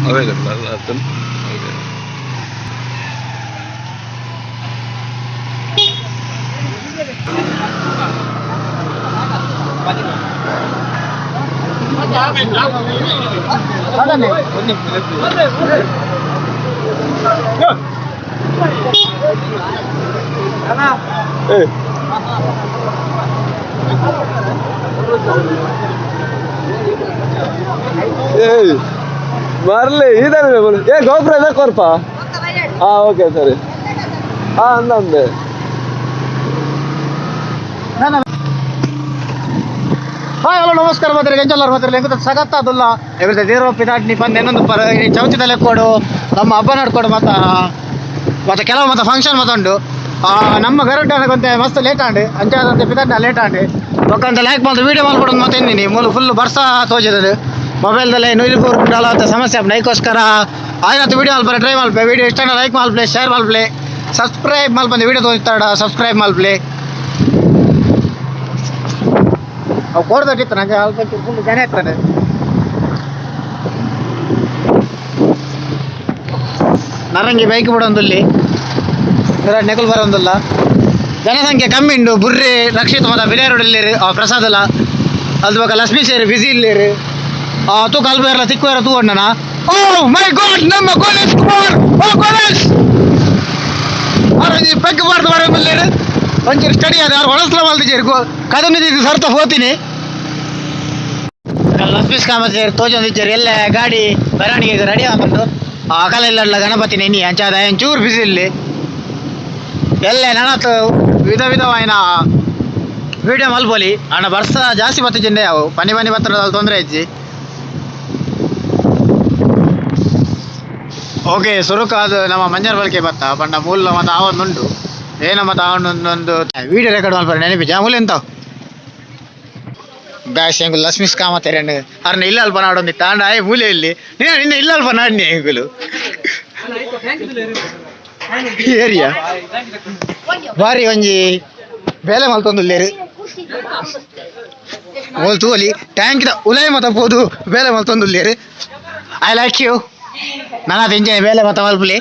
Available ಅಲ್ಲ. ಏಯ್ ಬರ್ಲಿ ಇದಾನೆ. ಏ ಗೋಪುರ ಇದೆ ಕೊರ್ಪ. ಹಾ, ಓಕೆ, ಸರಿ. ಹಾ, ಅಂದೆ. ಹಾಯ್, ಹಲೋ, ನಮಸ್ಕಾರ. ಮಾತ್ರ ಎಂಚಲ್ಲಾರ ಮಾತ್ರ ಎಂಕುತ ಸಗತ್ತಾದುಲ್ಲ ಎವ್ರಿದ ದೇರೋ ಪಿದಾಡ್ನಿ ಬಂದು ಇನ್ನೊಂದು ಪರ ಚೌತಿದಲ್ಲೇ ಕೊಡು ನಮ್ಮ ಹಬ್ಬ ನಡ್ಕೊಡು. ಮತ್ತ ಮತ್ತೆ ಕೆಲವು ಮತ್ತೆ ಫಂಕ್ಷನ್ ಮತ್ತುಂಡು. ನಮ್ಮ ಗರಡ್ಡ ಕೊಂತೆ ಮಸ್ತ್ ಲೇಟ್ ಆಂಡ್ ಅಂಚಾದಂತೆ ಪಿದಾಡ್ನ ಲೇಟ್ ಆಂಡ್ ಬೊಕ್ಕಂತ ಲೈಕ್ ಮಾತ್ರ ವೀಡಿಯೋ ಮಲ್ಕೊಡೋದು. ಮತ್ತೆ ಇನ್ನಿನಿ ಮೂಲು ಫುಲ್ ಬರ್ಸ ತೋಜದದು. ಮೊಬೈಲ್ದಲ್ಲೇ ನುಯ್ಲು ಅಂತ ಸಮಸ್ಯೆ ಆಪುಂಡು. ಐಕೋಸ್ಕರ ಆಯ್ತು, ವೀಡಿಯೋ ಮಲ್ಪರೆ ಟ್ರೈ ಮಲ್ಪೆ. ವೀಡಿಯೋ ಇಷ್ಟ ಲೈಕ್ ಮಲ್ಪಲೆ, ಶೇರ್ ಮಲ್ಪಲೆ, ಸಬ್ಸ್ಕ್ರೈಬ್ ಮಲ್ಪಂದು. ವೀಡಿಯೋ ತೋಜಿತ್ತಾಡ ಸಬ್ಸ್ಕ್ರೈಬ್ ಮಲ್ಪಲೆ. ಅವು ಕೋಡ್ದಟ್ಟಿತ್ತು ನಂಗೆ ಅಲ್ಪ ಫುಲ್ ಜನ ಇರ್ತಾನೆ. ನರಂಗಿ ಬೈಕ್ ಬಿಡೊಂದುಲ್ಲಿ ನೆಕುಲ್ ಬರೋಂದಿಲ್ಲ. ಜನಸಂಖ್ಯೆ ಕಮ್ಮಿ ಉಂಡು. ಬುರ್ರಿ ರಕ್ಷಿತ್ ಮತ ಬಿಳಿಯಾರೋಡ್ ಇಲ್ಲೇರು. ಆ ಪ್ರಸಾದಲ ಅದು ಬೊಕ ಲಕ್ಷ್ಮೀ ಸೇರಿ ಬಿಸಿ ಇಲ್ಲೇರು. ಆ ತೂಕ ಅಲ್ಪ ಇರಲ್ಲ ತಿಕ್ಕು ತೂ ಅಣ್ಣನ. ಓ ಮೈ ಗಾಡ್, ನಮ್ಮ ಗೋಲೇಶ್ ಕುಮಾರ್. ಓ ಗೋಲೇಶ್ ಅವ್ರು ಪೆಗ್ ಬಾರ್ದು ಬರೋದಿಲ್ಲೇರು. ಒಂಚೂರು ಸ್ಟಡಿ ಅದ ಅವ್ರು ಹೊಳಸ್ಲ ಮಲ್ದಿಜೇರು ಕದನ ಸರ್ತ ಹೋತೀನಿ. ಲಕ್ಷ್ಮೀ ಕಾಮತ್ ತೋಜೊಂದಿಜ್ಜರು. ಎಲ್ಲ ಗಾಡಿ ಮೆರವಣಿಗೆಗೆ ರೆಡಿ ಆಗುಂಟು. ಆ ಅಕಲ ಗಣಪತಿ ನೆನಿ ಅಂಚಾದ ಒಂಚೂರು ಬಿಸಿ ಇಲ್ಲಿ. ಎಲ್ಲ ನನತ್ ವಿಧ ವಿಧವಾಯಿನ ವಿಡಿಯೋ ಮಲ್ಪೊಲಿ. ಅಣ್ಣ, ಬರ್ಸ ಜಾಸ್ತಿ ಬತ್ತಿಜಿಂಡೆ ಅವು ಪನಿ ಪನಿ ಬತ್ತದ ತೊಂದರೆ ಇಜ್ಜಿ. ಓಕೆ, ಸುರುಕಾದ ನಮ್ಮ ಮಂಜರ್ ಬಳಕೆ ಬತ್ತ ಪಂಡ ಮೂಲ ಮತ್ತೆ ಆವೊಂದುಂಡು ಏನ ಮತ್ತೆ ಅವನೊಂದೊಂದು ವಿಡಿಯೋ ರೆಕಾರ್ಡ್ ಮಲ್ಪರೆ ನೆನಪಿ ಮೂಲ ಎಂತ ಬ್ಯಾಸ್ ಎಂಗುಲು ಲಕ್ಷ್ಮೀಸ್ ಕಾಮತ್ ಎರಡು ಅರ್ನ ಇಲ್ಲ ಅಲ್ಪ ನಾಡೊಂದಿತ್ತ. ಅಂಡ ಆಯ್ ಮೂಲೆ ಇಲ್ಲಿ ನೀನು ನಿನ್ನ ಇಲ್ಲ ಅಲ್ಪ ನಾಡಿನಿ ಎಂಗುಲು ಏರಿಯಾ ಬಾರಿ ಒಂಜಿ ಬೇಲೆ ಮಲ್ತೊಂದುಲ್ಲೇರು. ಓಲ್ ತೂವಲಿ, ಟ್ಯಾಂಕಿದ ಉಲೈ ಮತ ಪೋದು ಬೇಲೆ ಮಲ್ತೊಂದುಲ್ಲೇರು. I like you. ನನ್ನ ಎಂಜಾಯ್ ಬೇಲೆ ಮತ ಮಲ್ಪುಲಿ.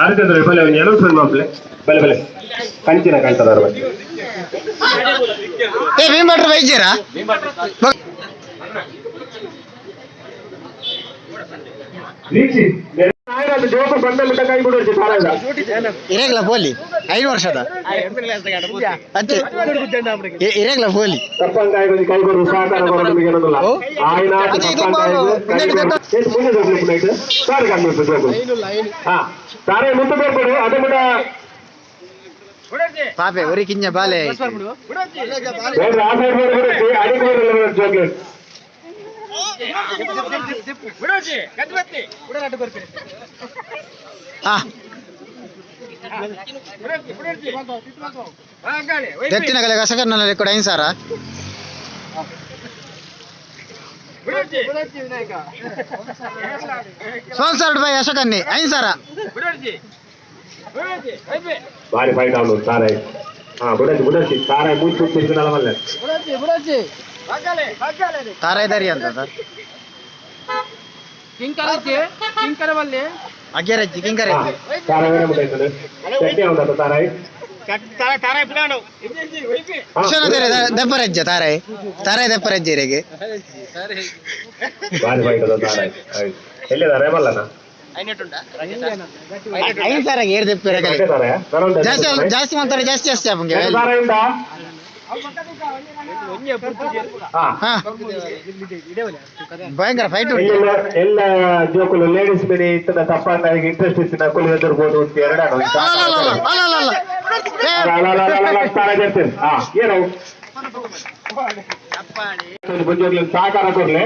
ಅರ್ಧಂದ್ರೆ ಬಲೆ ಒಂಜಿ ಅನೌನ್ಸ್ಮೆಂಟ್ ಮಲ್ಪಲೆ. ಬಲೆ ಬಲೆ ಕಂಚಿನ ಕಾಣ್ತದಾರ ಬಲೆ. ಏ ಭೀಮ್ ಭಟ್ರು ಬೈಜೀರಾ? ದೀಕ್ಷಿತ್ ಜೋಕು ಬಂದಲ್ಲಿ ಕೈ ಬಿಡೋದು ತಾರಾಗ. ಇರೇಗ್ಲ ಪೋಲಿ 5 ವರ್ಷದ ಅಂತೆ ಇರೇಗ್ಲ ಪೋಲಿ. ತಪ್ಪಂಕಾಯಿ ಕೊಂಚ ಕೈ ಕೊಡು ಸಹಕಾರ ಕೊಡು ನಿಮಗೆ ಏನೊಂದಿಲ್ಲ. ಓ? ಆಯ್ನ ಅದು ಇದು ತಪ್ಪಂಕಾಯಿ ಮಾಡು. ಕೈ ಕೊಡು. ಏತ್ ಮುಂದೆ ಜೋಕು ನೈಟ್ ಸಾರ್ ಕಮ್ಮಿ ಜೋಕು. ಹಾ, ತಾರೇ ಮುಂದೆ ಬರ್ಬೇಡು ಅದೇ ಕೂಡ. ಪಾಪೆ ಒರಿ ಕಿಂಜ ಬಾಲೆ. ಬೇಡ, ಆ ಸೈಡ್ ಬೇರೆ ಬಿಡೋದು ಅಡಿಗೆ ಬೇರೆ ಜೋಕ್ಲೆ. ಹಾ, ದತ್ತಿನ ಕಲೆ ಕಸಕರ್ನ ಕೂಡ ಐನ್ ಸಾರ. ಸ್ಪಾನ್ಸರ್ಡ್ ಬೈ ಅಶೋಕನ್ನಿ ಐನ್ ಸಾರ. ಬಾರಿ ಫೈಟ್ ಅವನು ತಾರೇ. ಹಾ, ಬುಡಜಿ ಬುಡಜಿ ತಾರೇ ಮೂಚ್ ತಿರ್ಗಿನಲ್ಲ ಮಲ್ಲೆ. ತಾರಾಯ್ದಾರಿ ಅಂತ ಸರ್. ಅಗ್ಗರಜ್ಜಿ ಕಿಂಕರಜ್ಜಿ. ತಾರಾಯ್ ಬೇರೆ ಮುಟ್ಟಾಯ್ತದೆ ಚಟ್ನಿ ಉಂಟು ತಾರಾಯ್. ವಿಶ್ವನಾಥ್ ದೆಪ್ಪರಜ್ಜ ತಾರಾಯ್ ತಾರಾಯ್ ದೆಪ್ಪರಜ್ಜ ಇರೆಗೆ. ಬಾರಿ ಫೈಟ್ ಅದ ತಾರಾಯ್. ಆಯ್ತು, ಎಲ್ಲಿದ್ದಾರೆ ಮಲ್ಲನ? ಐನ್ ಸಾರ ಏರ್ ದೆಪ್ಪರ. ತಾರಾಯ. ಜಾಸ್ತಿ ಜಾಸ್ತಿ ಮಾಡ್ತಾರೆ, ಜಾಸ್ತಿ ಜಾಸ್ತಿ ಆಪಂಗೆ. ತಾರಾಯ್ ಉಂಟಾ? ಹಾ. ಹಾ, ಭಯಂಕರ ಫೈಟ್ ಉಂಟು. ಎಲ್ಲ ಎಲ್ಲ ಜೋಕುಲು ಲೇಡೀಸ್ ಬೇರೆ ಇತ್ತದ ತಪ್ಪಾಗಿ ಇಂಟ್ರೆಸ್ಟ್ ಇತ್ತಿನ ಕುಲಿ ಎದುರ್ಬೋದು ಅಂತ ಎರಡು. ಅಲ್ಲ ಅಲ್ಲ ಅಲ್ಲ ಅಲ್ಲ ಅಲ್ಲ. ಅಲ್ಲ. ಹಾ, ಏನು ಒಂದು ಸಹಕಾರ ಕೊಡ್ಲೆ.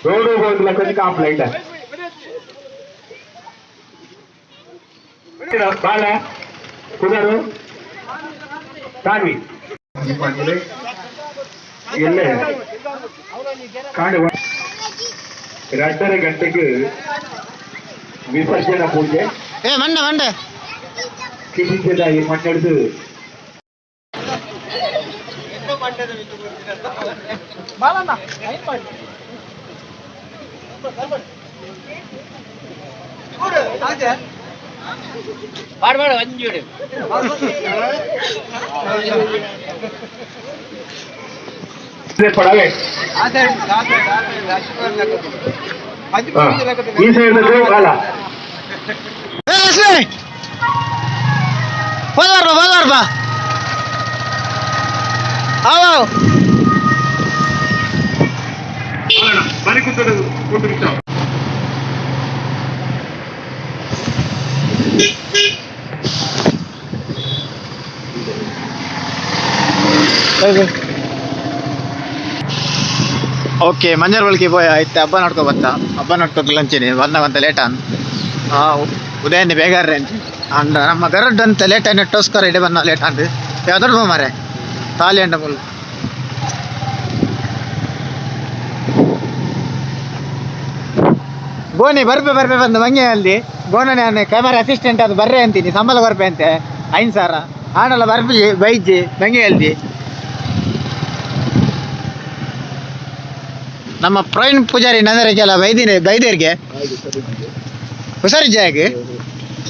ರೋಡು ಹೋಗ್ಲ ಕೊಂಚ ಕಾಪ್ಲೈಟ್ ಬಾಲ ಕುದರು ತಾನ್ವಿ ಎಲ್ಲೇ ಕಾಡು 2.5 ಗಂಟೆಗೆ ವಿಸರ್ಜನಾ ಪೂಜೆ. ಏ ಮಂಡೆ ಮಂಡೆ. ಕಿಸಿದ ಈ ಮಣ್ಣೆಡ್ದು. ಪಡವೆ. ಈ ಸೈಡ್ ಕಾಲ. ಏ ರಶ್ಮಿ, ಹೋದಾರ್ಬಾ ಹೋದಾರ್ಬಾ, ಆವ್. ಬರಿ ಕೂತು ಕೂತು. ಓಕೆ, ಮಂಜರ್ ಬಳ್ಕಿ ಪೋಯ ಇತ್ತೆ ಹಬ್ಬ ನಡ್ಕೊ ಬತ್ತ. ಹಬ್ಬ ನಡ್ಕೊಕ್ಲಂಚಿನಿ ಬಂದಾಗ ಲೇಟ್ ಅನ್ ಉದಯನಿ ಬೇಗಾರ್ರೆ ಅಂಚಿ ಅಂಡ ನಮ್ಮ ಗರಡ್ ಅಂತ ಲೇಟ್ ನೆಟ್ಟೋಸ್ಕರ ಇಡೆ ಬಂದ ಲೇಟ್ ಅಂದ್ ಯಾವ್ದು ಮಾರೆ ತಾಲಿ ಅಂಡ ಮುಲ್. ಗೋಣಿ ಬರ್ಪೆ ಬರ್ಪೆ ಬಂದು ಮಂಗೆ ಅಲ್ಲಿ ಗೋಣನೆ ಅನ್ನ ಕ್ಯಾಮರಾ ಅಸಿಸ್ಟೆಂಟ್ ಅದು ಬರ್ರೆ ಅಂತೀನಿ, ಸಂಬಳ ಬರ್ಪೆ ಅಂತೆ 5,000 ಆನಲ್ಲ ಬರ್ಪಿ ಬೈಜಿ ಮಂಗೆ ಅಲ್ದಿ. ನಮ್ಮ ಪ್ರವೀಣ್ ಪೂಜಾರಿ ನಂದರಿಗೆಲ್ಲ ಬೈದಿನಿ ಬೈದೇರಿಗೆ ಹುಷಾರಿಜ್ಜೆ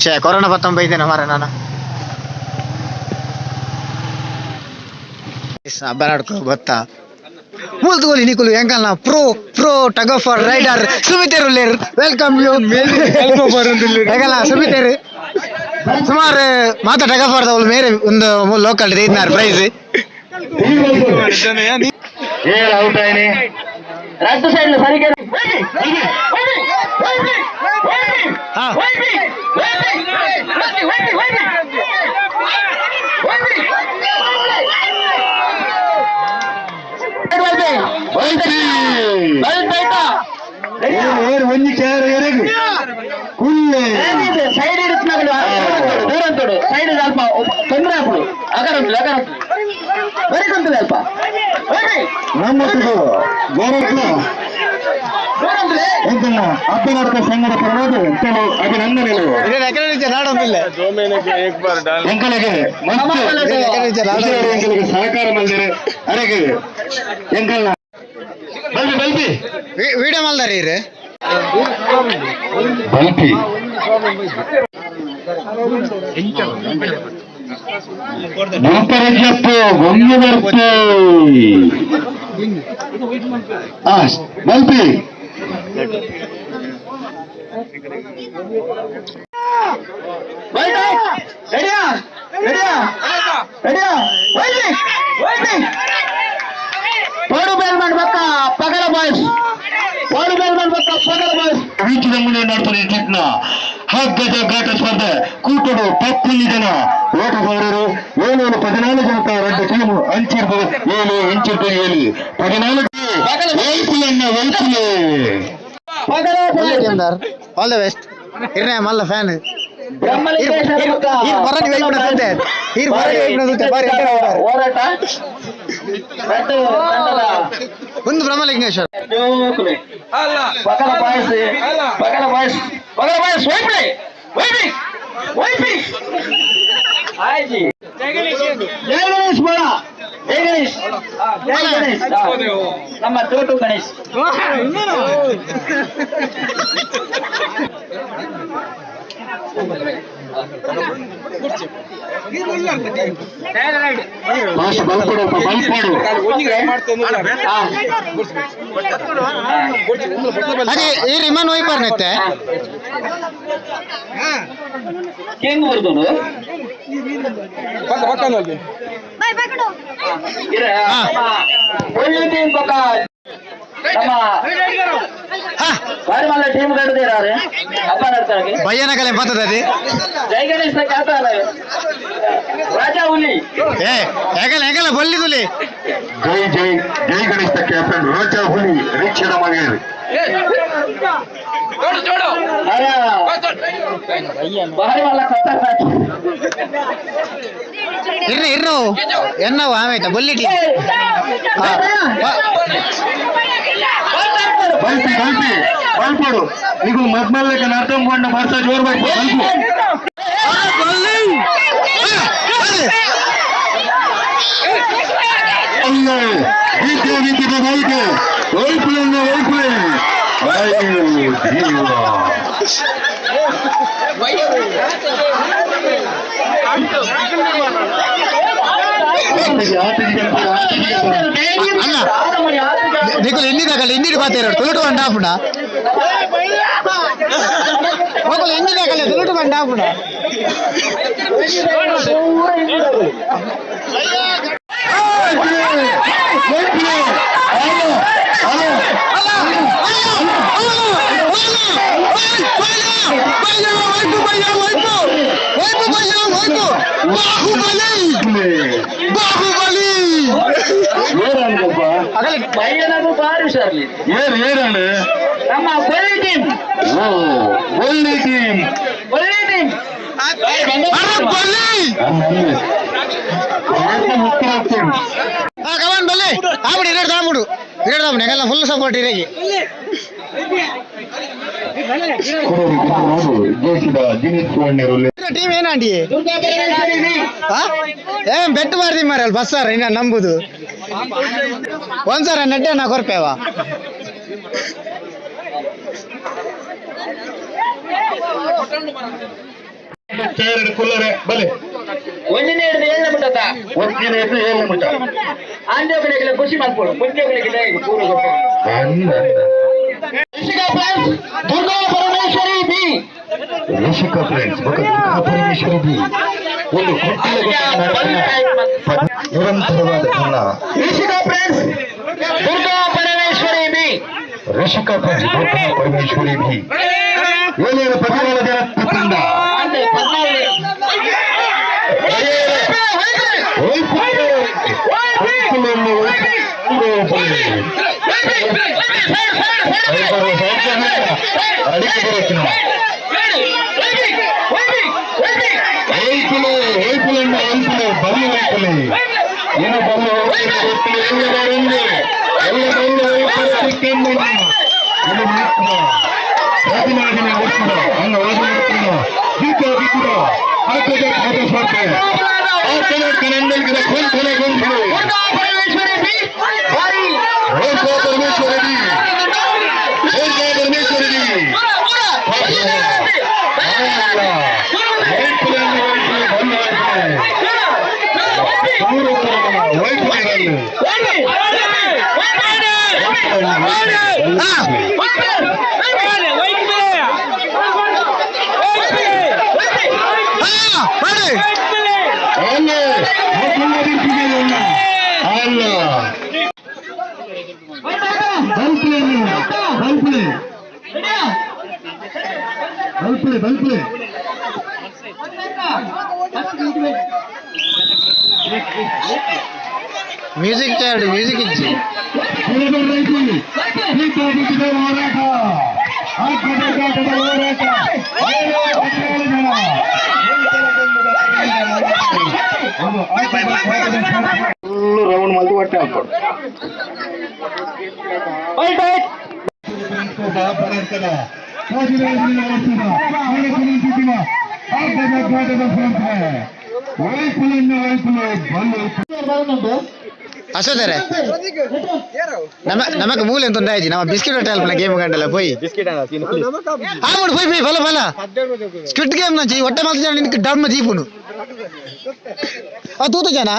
ಛೇ ಕೊರೋನಾ ಬತ್ತೊಂಬ ಬೈದೇನೆ ಮಾರ ನಾನು. ಹಬ್ಬ ನಡ್ಕೊ ಗೊತ್ತಾ ಮೂಲ್ತುಗೋಲಿ ನಿಕುಲು ಎಂಕಲ್ನ pro pro tug of rider ಸುಮಿತೇರು ಉಲ್ಲೇರು, welcome you. ಎಂಕಲ್ನ ಸುಮಿತೇರು ಸುಮಾರು ಮಾತ ಟಗ್ ಆಫ್ ದವ್ಲು ಮೇರೆ ಒಂದು ಲೋಕಲ್ ಇದ್ನಾರ್ ಪ್ರೈಸ್. ಏಳು ಔಟ್ ಆಯ್ನಿ. ರದ್ದು ಸೈಡ್ ಸರಿಗೆ. ಹಾ. ಒಂಜಿ ಕ್ಯಾರ ಎರೆಗು ಕುಲ್ಲೆ. ಸೈಡ್ ಇಡುತ್ತಿನಾಗಲು ದೂರಂತೋಡು ಸೈಡ್ ಅಲ್ಪ ತೊಂದರೆ ಆಪುಡು ಅಗರ ಅಗರ ಬರಿ ಕೊಂತದೆ ಅಲ್ಪ. ನಮ್ಮ ಗೌರವ ಎಂತಲ್ಲ ಅಪ್ಪನಾರ್ಥ ಸಂಘದ ಪರವಾಗಿ ಕೆಲವು ಅಭಿನಂದನೆಗಳು. ನಾಡೊಂದಿಲ್ಲ. ಎಂಕಲಿಗೆ ಮತ್ತು ಎಂಕಲಿಗೆ ಸಹಕಾರ ಮಂದಿರ ಅರೆಗೆ ಎಂಕಲ್ನ ಬಲ್ಬಿ ಬಲ್ಬಿ. ವಿಡಿಯೋ ಮಲ್ದಾರಿ ಇರು. Pulpy ಗುಂಪರಜ್ಜಪ್ಪು ಗೊಂಗೆ ಬರ್ಪು pulpy. ರೆಡಿಯಾ ರೆಡಿಯಾ ರೆಡಿಯಾ? ಪೋಡು ಬೇಲ್ಮನ್ ಬಕ್ಕ ಪಗಲ ಬಾಯ್ಸ್, ಪೋಡು ಬೇಲ್ಮನ್ ಬಕ್ಕ ಪಗಲ ಬಾಯ್ಸ್. ವೀಕ್ಷಣೆ ಮುಂದೆ ನಡ್ಪುನ ಚಿಟ್ನ ಹಗ್ಗದ ಗಾಟ ಸ್ಪರ್ಧೆ ಕೂಟಡು ಪತ್ತೊಂದು ಜನ ಓಟಗಾರರು, ಏಳು ಏಳು 14 ಜನತ ಎರಡು ಟೀಮು ಅಂಚಿರ್ದು ಏಳು ಇಂಚಿರ್ದು ಏಳು 14 ವೈಪುಲನ್ನ ವೈಪುಲೆ. ಪಗಲ boys. All the best ಇರ್ನೆ Mallya fan. Brahmalingeshwara ಬಕ್ಕ ಬರಡಿ ವೈಪುನ ಸುತ್ತೆ ಈರ್ ಬರಡಿ ವೈಪುನ ಸುತ್ತೆ ಬಾರಿ. ಹೋರಾಟ ರದ್ದು ತಂಡದ. ಒಂದು ಬ್ರಹ್ಮಲಿಂಗೇಶ್ವರ. ಜೋಕುಲೆ. ಪಗಲ ಬಾಯ್ಸ್ ಪಗಲ ಬಾಯ್ಸ್ ಪಗಲ ಬಾಯ್ಸ್ ವೈಪ್ಲೆ ವೈಪಿ ವೈಪಿ ಆಯ್ತು. ಜಯ ಗಣೇಶ್ ಬೋಳ, ಜಯ ಗಣೇಶ್, ಜಯ ಗಣೇಶ್. ನಮ್ಮ ಚೋಟು ಗಣೇಶ್. ಭಾಷೆ ಬಲ್ಪಡು ಬಲ್ಪಡು. ಅದೇ ಈ ರಿಮನ್ ವೈಪರ್ ನೆತ್ತೆ. ಕಿಂಗ್ ಬರ್ದು. Bye bye. ಒಳ್ಳೆ ಟೀಮ್ ಪಕ್ಕ ನಮ್ಮ ಹಾ. ಬಾರಿ ಮಲ್ಲ ಟೀಮ್ ಕಟ್ಟಿದ್ದೀರಾ ಅಪ್ಪ ನಡ್ತಾರೆ. ಬಯ್ಯನ ಕಲೆ ಬರ್ತದೆ. ಜೈ ಗಣೇಶ್ ಕಾತಾರ ರಾಜಾ ಹುಲಿ. ಏ ಹೇಗಲ್ಲ ಹೇಗಲ್ಲ ಬಲ್ಲಿ ತುಲಿ. ಜೈ ಜೈ ಜೈ ಗಣೇಶ ಕ್ಯಾಪ್ಟನ್ ರಾಜಾ ಹುಲಿ ವೀಕ್ಷಣ ಮಾಡಿರಿ. ಅರೆ ಬಾರಿ ಮಲ್ಲ ಖತರ್ನಾಕ್. ಇರ್ರಿ ಇರ್ರು ಎನ್ನವು ಆಮೇತ ಬಲ್ಲಿ ಟೀಮ್. ಬಲ್ಪಿ ಬಲ್ಪಿ ಬಲ್ಪಡು ನೀವು ಮದ್ಮಲ್ಲಕ್ಕೆ ಅರ್ಥ ಕೊಂಡ ಬರ್ತಾ ಜೋರ್ ಬೇಕು ಬಲ್ಪು. ಅಲ್ಲೇ ವೀಕೆ ವೀಕಿದ ವೈಕೆ ವೈಪುಲನ್ನ ವೈಪುಲೆ. ಅಣ್ಣ ನಿಕುಲು ಹಿಂದಿ ದಾಕಲ್ಲ ಹಿಂದಿ ಪಾತೇರು ತುಳುಟು ಬಂಡ ಆಪುಂಡ ಹೋಗಲು ಹಿಂದಿ ದಾಕಲ್ಲ ತುಳುಟು ಬಂಡ ಆಪುಂಡ. ಬಾಹುಬಲಿ. ಏರಾಣಪ್ಪ? ಬೈಯನದು ಬಾರಿ ಹುಷಾರ್ಲಿ. ಏನ್ ಏರಾಣ? ನಮ್ಮ ಕೊಲ್ಲಿ ಟೀಮ್. ಓ, ಒಳ್ಳೆ ಟೀಮ್. ಕೊಲ್ಲಿ ಟೀಮ್. ಕಮಾನ್ ಬಲ್ಲಿ ಆಬಿಡಿ ಎರಡು ತಾಂಬುಡು ಎರಡು ತಾಂಬುಡು ಎಂಗೆಲ್ಲ ಫುಲ್ ಸಪೋರ್ಟ್ ಇರೇಗಿ. ದೇಶದ ದಿನೇಶ್ ಸುವರ್ಣರು. ಟೀಮ್ ಏನಾಂಟಿ? ಏನ್ ಬೆಟ್ ಮಾರ್ದಿ ಮಾರಲ್ ಬಸ್ ಸರ್ ಇನ್ನ ನಂಬುದು ಒಂದ್ಸರ ನೆಡ್ಡೆ ನಾ ಕೊರ್ಪೇವ. ಎರಡು ಕುಲ್ಲರೆ ಬಲೆ. ಒಂದನೇ ಹಿಡಿದು ಏಳನೇ ಮುಟ್ಟತ್ತ. ಒಂದಿನ ಎದ್ದು ಏಳು ಮುಟ್ಟ. ಆಂಜೋಗಳಿಗೆ ಖುಷಿ ಮಾಡ್ಕೊಡು, ಪುಂಜೋಗಳಿಗೆ ಪೂರ್ವ. Rishika friends Durga Parameshwari B. Rishika friends ಬೊಕ ದುರ್ಗಾ ಪರಮೇಶ್ವರಿ ಬಿ ಒಂದು ಕುಂಟಲ ನಿರಂತರವಾದ ತನ್ನ. Rishika friends Durga Parameshwari B. Rishika friends Durga Parameshwari B ಏನೇನು 14 ಜನ ತಂಡ. ಅಂದ್ರೆ 14. ಅಡಿಕೆ ಬರೋಕಿನ వైపులు వైపులండి వైపులు బల్లు వైపులు ಏನು ಬಲ್ಲು వైపులు ಗೊತ್ತಿಲ್ಲ. ಎಲ್ಲ ಬರಂದು ಎಲ್ಲ ಬಲ್ಲು వైపులు ಸಿಕ್ಕಿಂದು ಇದು ಮಾತ್ರ 14 ವರ್ಷದ ಅನ್ನ ಓದುತ್ತಿಲ್ಲ ದೀಪ ಬಿದ್ದ ಆಟದ ಆಟ ಸ್ಪರ್ಧೆ ಆಟದ ಕನ್ನಡಿಗರ ಕೊಂಕಣ ಗುಂಪು. ದುರ್ಗಾ ಪರಮೇಶ್ವರಿ ಬಿ ಭಾರಿ. ರೋಷ ಪರಮೇಶ್ವರಿ ರೋಷ ಪರಮೇಶ್ವರಿ వైపులను వైపులు బల్లు వైపులు వైపులు. ಅಲ್ಲ ಅಲ್ಲ ಬಲ್ಪಲೆ ಬಲ್ಪಲೆ ಬಲ್ಪಲೆ ಬಲ್ಪಲೆ. ಮ್ಯೂಸಿಕ್ ಚೇರ್ ಮ್ಯೂಸಿಕ್ ಇಚ್ಚಿ. ಹೋರಾಟ ಆಟದ ಹೋರಾಟ 7 14 ಜನ ಫುಲ್ ರೌಂಡ್ ಮಲ್ದು ಹೊಟ್ಟೆ ಹಾಕೊಡು. ಅಶೋಧರೆ ನಮ್ಮ ನಮಕ್ ಮೂಲೆ ಅಂತ ಉಂದಾಯ್ತು ನಮ್ಮ ಬಿಸ್ಕೆಟ್ ಹೊಟ್ಟೆ ಅಲ್ಪನ ಗೇಮ್ ಗಂಟಲ್ಲ ಪೋಯಿ ಆಮುಡು ಪೋಯಿ ಪೋಯಿ ಬಲ ಬಲ ಸ್ಕ್ವಿಡ್ ಗೇಮ್ ನಂಚಿ ಹೊಟ್ಟೆ ಮಾತ್ರ ಜನ ನಿನ್ಗೆ ಡಮ್ಮ ದೀಪುನು ಆ ತೂತು ಜನ.